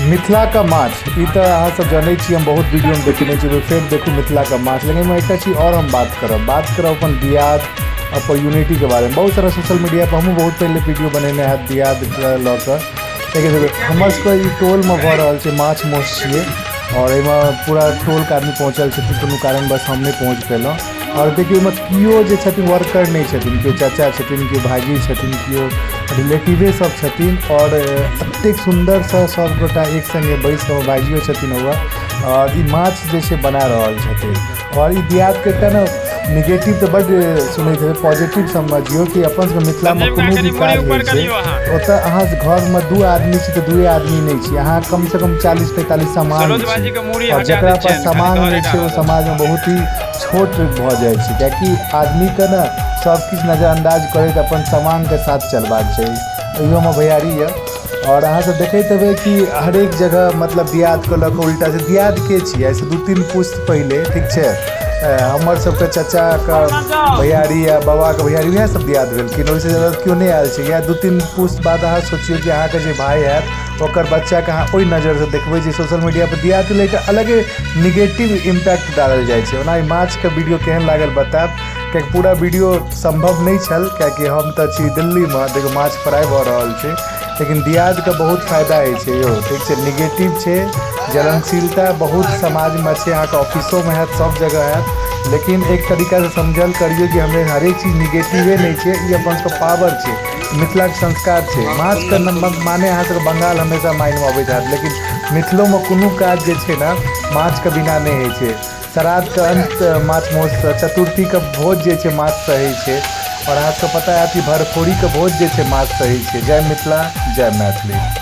मिथिलाके माछ ई तऽ अहाँसभ जनै छी, हम बहुत वीडियोमे देखेने छी। फेर देखू मिथिलाके माछ। लेकिन एहिमे एकटा चीज आओर हम बात करब, बात करब अपन दियाद, अपन यूनिटीके बारेमे। बहुत सारा सोशल मीडियापर हमहूँ बहुत पहिले वीडियो बनेने हैत दियादके लऽ कऽ। लेकिन हमर सबके ई टोलमे भऽ रहल छै, माछ मौस छियै आओर एहिमे पूरा टोलके आदमी पहुँचल छथिन। कोनो कारणवश हम नहि पहुँच पयलहुँ। आओर देखियौ, ओहिमे केओ जे छथिन वर्कर नहि छथिन, केओ चाचा छथिन, केओ भाइजी छथिन, केओ रिलेटिवे सब छथिन। आओर एतेक सुन्दरसँ सभगोटा एक सङ्गे बैस कऽ, भाइजियो छथिन हुए, आओर ई माछ जे छै बना रहल छथिन। आओर ई दियादके एकटा ने निगेटिव तऽ बड्ड सुनैत हेबै, पॉजिटिव समझियौ कि अपन सबके मिथिलामे संजीव कोनो कनि भी मूड़ी काज ऊपर होइ छै करियौ अहाँ। ओतऽ अहाँ घरमे दू आदमी छी तऽ दुए आदमी नहि छी, अहाँ कमसँ कम 40-45 समांग सरोज छी। भाईजी के मूड़ी आओर हटा जकरा दै पास छियनि, खाली समांग घरे नहि टा छै ओ रहत। समाजमे बहुत ही छोट भऽ जाइ छै, किएकि आदमीके ने सभकिछु नजरअन्दाज करैत अपन समांगके साथ चलबाक चाही। इहोमे भैयारी यऽ। आओर अहाँसभ देखैत हेबै कि हरेक जगह मतलब दियादके लऽ कऽ उल्टा छै। दियाद के छियै? आइसँ 2-3 पुस्त पहिले, ठीक छै, हमर सबके चचाके भैयारी या बाबाके भैयारी, इएह सब दियाद भेलखिन। ओहिसँ ज्यादा केओ नहि आयल छै। इएह 2-3 पुस्त बाद अहाँ सोचियौ कि अहाँके जे भाय हैत ओकर बच्चाके अहाँ ओहि नजरसँ देखबै जे सोशल मीडियापर दियादके लऽ कऽ अलगे निगेटिव इम्पैक्ट डालल जाइ छै। ओना ई माछके वीडियो केहन लागल बतायब, कियाकि पूरा वीडियो सम्भव नहि छल, कियाकि हम तऽ छी दिल्लीमे। देखियौ, माछ फ्राइ भऽ रहल छै। लेकिन दियादके बहुत फायदा होइ छै यौ, ठीक छै। निगेटिव छै, जलनशीलता बहुत समाजमे छै, अहाँके ऑफिसोमे हैत, सब जगह हैत। लेकिन एक तरीकासँ समझल करियौ कि हमे हरेक चीज निगेटिवे नहि छै। ई अपन सबके पावर छै, मिथिलाके संस्कार छै। माछके माने अहाँ सबके बंगाल हमेशा माइंडमे अबैत हैत, लेकिन मिथिलोमे कोनो काज जे छै ने माछके बिना नहि होइ छै। श्राद्धके अन्त माछ माउससँ, चतुर्थीके भोज जे छै माछसँ होइ छै। आओर अहाँ सबके पता हैत कि भरफोरीके भोज जे छै माछसँ होइ छै। जय मिथिला, जय मैथिली।